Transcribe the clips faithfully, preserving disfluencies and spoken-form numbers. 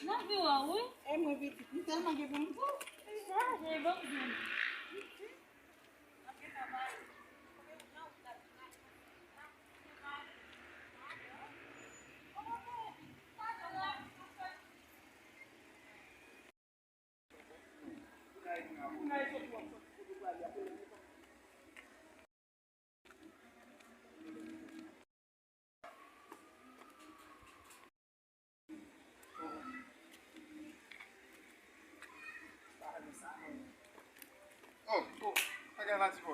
Nan vi w, wi. E mwen pitit, m tèlman gen pou m di w. Chaje, ban m di w. Oh, oh, sa gen la ti bò.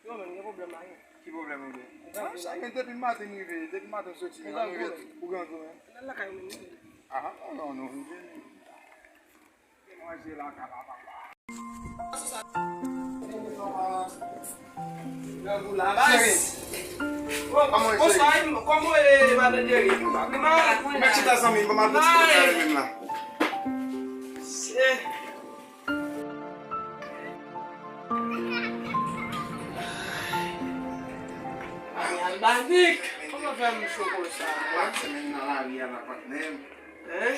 Yo, men, gen pwoblèm la, wi. Ki pwoblèm ou gen? Ah, sa gen depi maten m rive, depi maten m soti, ou gen gwo, men. Nan lakay ou menm, wi. Ah, non, non, non, m vini. Cheri. Kòman w ye, cheri? Bonswa, kòman w ye, cheri? Mèt chita, zanmi m, ban m al pran ti kote avè m la. Ay, Albanik, kòman fè m cho konsa, hein? Chak semèn nan lari a la, patnè m. Hein?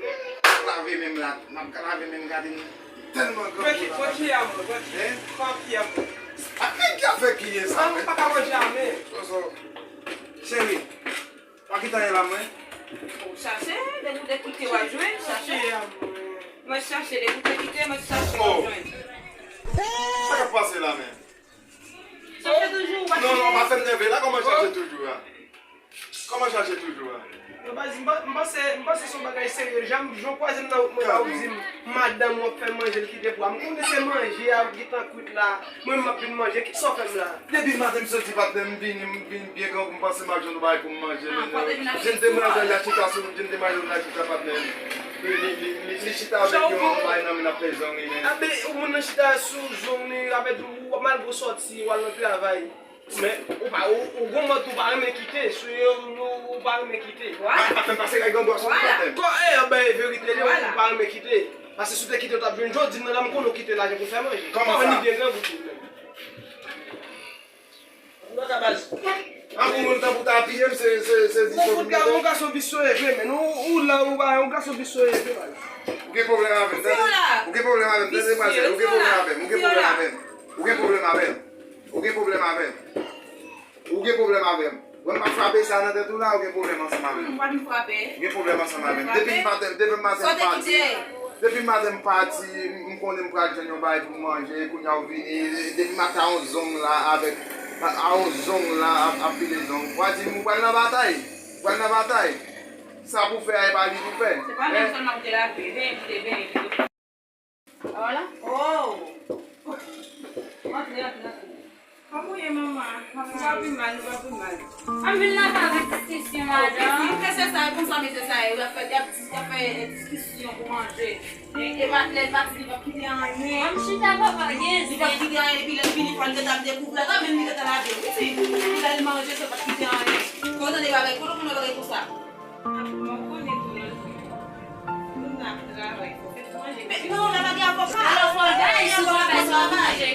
M ap lave men m la, m ap lave men m, gade m tèlman grangou la. Pran kiyè m, pran kiyè m. Hein? Pran kiyè m. A, men ki afè kiyè sa, men? An, m pa ka manje a men. Soso. Cheri, pa kite anyen la, mwen. Ou chache, depi w te kite, w ap jwenn, chache. Mwen chache, depi w te kite, mwen chache, w ap jwenn. Sa k ap pase la, men? Chache toujou, w ap... Non, non, pa fè m nève la, kòman chache toujou a? Kòman chache toujou a? Non, baz, m pa-, m panse, m panse se yon bagay serye. Jan, jan w kwaze m nan wout mwen la, w di m, madanm w ap fè manje, l kite pou a. M konnen se manje a ki t an kwit la. Mwen, m ap vin manje. Kisa w fè m la? Depi maten m soti, patnè, m vini, m vin byen grangou, m panse m ap jwenn yon bagay pou m manje, men non. Jwenn demwazèl la chita sou, jwenn demwazèl la chita, patnè. Li, li, li, li, li chita avèk yon bagay nan men, l ap fè zong li, men. Anben, yon moun nan chita sou zong li, avèk ou, malgre w sòti, w al nan travay. Men, ou pa, ou, ou gon mòd ou pa renmen kite, sou yo, ou, ou pa renmen kite. Vwala. Patnè m pase kay grangou a sou patnè m. Kò, e, anben, e verite li, ou pa renmen kite. Paske si w te kite, w t ap jwenn jodi m nan la, m konnen w kite lajan pou fè manje. Kòman sa? Kòman li byen grangou tou menm. An pou moun tanpou ta apiye m, se, se, se di... Bon, fout gason, gason visye vre, men ou, ou la, ou pa yon gason visye vre, man. Ou gen pwoblèm avè m, tande? Ou gen pwoblèm avè m, tande, demwazèl? Ou gen pwoblèm avè m, ou gen pwoblèm avè m. Ou gen pwoblèm avè m. Ou gen pwoblèm avè m. Ou gen pwoblèm avè m. Bon, m pa frape sa nan tèt ou la, ou gen pwoblèm ansanm avè m. Ou pa vin frape. Ou gen pwoblèm ansanm avè m. Depi maten, depi maten m pati. Depi maten m pati, m konnen m pral jwenn yon bagay pou m manje, kounye a w vini, depi maten a yon zong la avèk, a yon zong la ap, ap pile zong. W a di m ou pral nan batay, ou pral nan batay. Sa pou fè a, e pa li pou fè. Se pa menm sèlman pou te lave, benyen pou te benyen. Wala. Oh! Antre, antre, antre. Kòman w ye, manman? Nou pa pi mal, nou pa pi mal. An vin la pa avèk diskisyon, madanm. Ou kè se sa, e konsa mesye sa ye, y ap fè, y ap, y ap fè diskisyon pou manje. E, e pa, lè l pati, li p ap kite anyen. An m chita, papa, gen zen. Li p ap kite anyen, epi lè l vini, fò l gentan dekouvri. Ata menm li gentan lave, wi, fi. Epi lè l manje, se pa kite anyen. Kontan de bagay, kote w konn bagay konsa? Mwen konnen tou lòt jou. Moun nan ap travay, fò fè pou manje. Men non, la pa gen avoka. Alò, fò travay, si w pa bay, fò manje.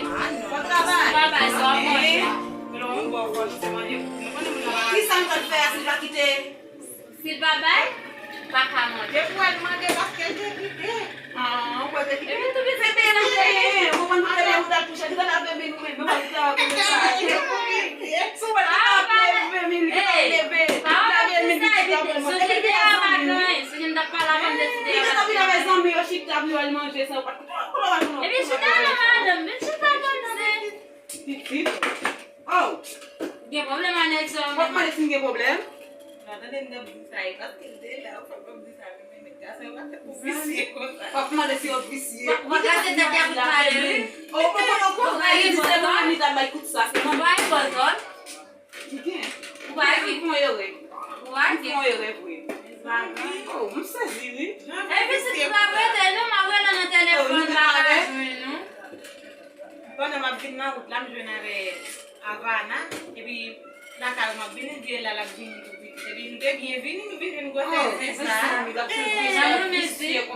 Fò travay. Si w pa bay, fò manje. Men lè yon bò fò nou fè manje. Nou konnen moun nan pa... Kisa m pral fè a si l pa kite? Si l pa bay, pa ka manje. Depi w al mande, paske l te kite. Ah, ou kwè te kite? Epi tou piti se te nan peyi. Ou konn te lè ou t al touche, li t al lave men nou menm, men ou t al lave men sa. Si w wè li t al lave men, li t al leve. Lave men, li t al lave men. Sou kite a pa gen anyen. Si jen t ap pale avan m deside a pa gen anyen. Li t ap vin avè zanmi yo chita pou yo al manje sa. Epi chita la, madanm, vin chita, madanm. Pitit. Oh! Gen pwoblèm a nèg sa yo menm. W ap mande si m gen pwoblèm? Nan tande m t ap di sa, e paske l te la, ou fè m di sa, men, men, men, gason yo pa fèt pou visye konsa. W ap mande si yo visye. Ou pa kase tèt ya pou pale, wi. Oh, ou pa konnen ankò, li di se manman li t al bay kout sa, se manman. Ou pa repon zòn. Li gen. Ou pa repon. Li fon erè. Ou pa gen. Li fon erè vre. Oh, m sezi, wi. Epi si nou pa prete, nou m ap rele nan telefòn, m pa ka jwenn nou. Pandan m ap vin nan wout la, m jwenn avè Avana, epi lakay ou m ap vini, li di la l ap vini tou pitit. Epi nou te byen vini, nou vin jwenn gwosès zen sa. Jan nou mizik.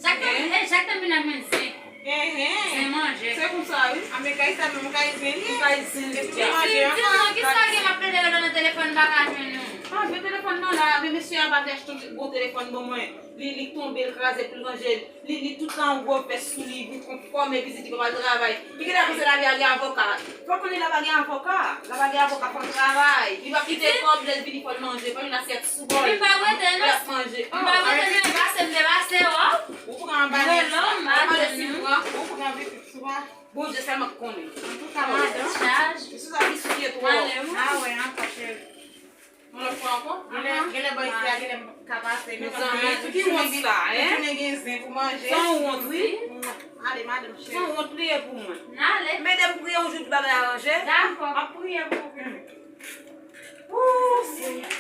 Chak tan, e, chak tan vin ap jwenn zen. Zen manje. Se konsa, wi. A, men kay sa menm, kay zen li ye. Kay zen li ye. Epi manje ankò. Pitit, non, kisa gen m ap rele yo nan telefòn, m pa ka jwenn nou. Mwen telefòn nan la, men mesye a pa vle achte yon gwo telefòn ban mwen. Li, li tonbe, l kraze, pou l ranje l. Li, li tout tan yon gwo vès sou li, pou l konfòme vizit li pa al travay. Li gentan panse lavi a gen avoka. Fò konnen la pa gen avoka. La pa gen avoka, fò l travay. Li pa kite kòb, lè l vini fò l manje. Fò l yon asyèt sou bò l. Li pa rete, non. L ap manje. Li pa rete, non. Li pase, m te pase, oh. Ou pran anba nèg sa. Ou pran anba nèg sa. Ou pran vit sou a. Bondye sèlman k konnen. Antouka, madanm. Chaj. Misye sa visye twòp. Mwen lè, wi. Ah wè, ankò, cheri. Yon lòt fwa ankò? Genlè, genlè bò isi a, genlè m ka pase. Mezanmi, ki wont sa, en? Tounen gen zen pou manje. Sa yon wont, wi. Ale, madanm cheri. Sa yon wont li ye pou mwen. N ale. Mete m priye yon jou di bagay aranje. Dakò. M ap priye pou ou. Ooh, Senyè.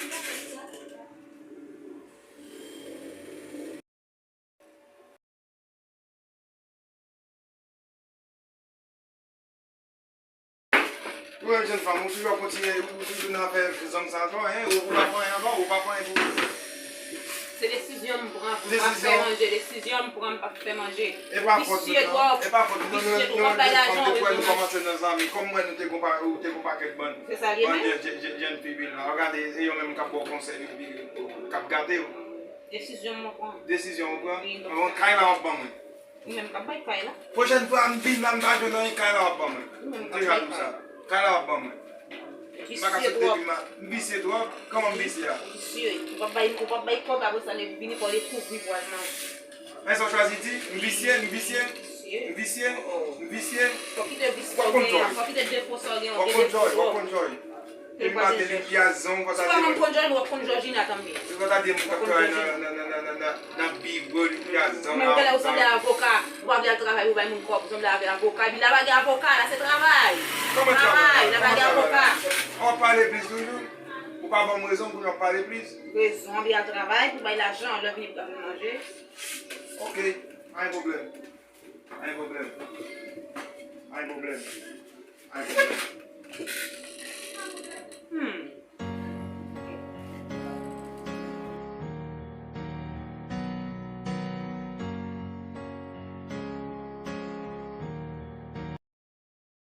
Ou menm jèn fanm, ou toujou ap kontinye, ou toujou nan afè zang sa ankò, en? Ou, ou pa pran anyen ankò, ou pa pran anyen pou ou? Se desizyon m pran pou m pa fè manje, desizyon m pran m pa fè manje. E pa fòt nou, non. E pa fòt nou, non, non, non, nou, nou, nou, nou kòmanse nan zanmi. Kòm mwen, nou te gon pa-, ou te gon pakèt bann, bann jèn, jèn, jèn, jèn fi vin la. Gade, e yo menm k ap ba w konsèy, epi k ap gate w. Desizyon mwen pran. Desizyon ou pran? Wi, bon. Bon, kay la w ap ban mwen. Ou menm k ap bay kay la. Pwochèn fwa m vin la, m pa jwenn anyen, kay la w ap ban mwen. Ou menm k ap bay kay la. M te jalou sa. Kay la w ap ban mwen. M pa ka sot depi ma-, m visye twòp. Kòman m visye a? Visye. Ou p ap bay, ou p ap bay kòb, apre sa, lè vini fò dekouvri vwazman. Men sa w chwazi di, m visye, m visye, m visye, m visye. Fò kite vis sa w gen an, fò kite defo sa w gen an, gen defo twòp. W ap konn jòj, w ap konn jòj. Epi maten li pyazon, w konn sa di mwen. Si w pa konn jòj, w ap konn jòj ina tanbyen. Si w konn sa di mwen, w konn jòj ina. Nan, nan, nan, nan, nan, nan, nan biwo, li pyazon. Men ou genlè ou sanble avoka, ou pa vle al travay pou bay moun kòb, ou sanble avè avoka, epi la pa gen avoka, la se travay. Travay, la pa gen avoka. An w ap pale plis toujou, ou pa ban m rezon pou nou ap pale plis. Rezon, anvi al travay pou bay lajan, lè vini pou ta vin manje. Ok, pa gen pwoblèm. Pa gen pwoblèm. Pa gen pwoblèm. Pa gen pwoblèm.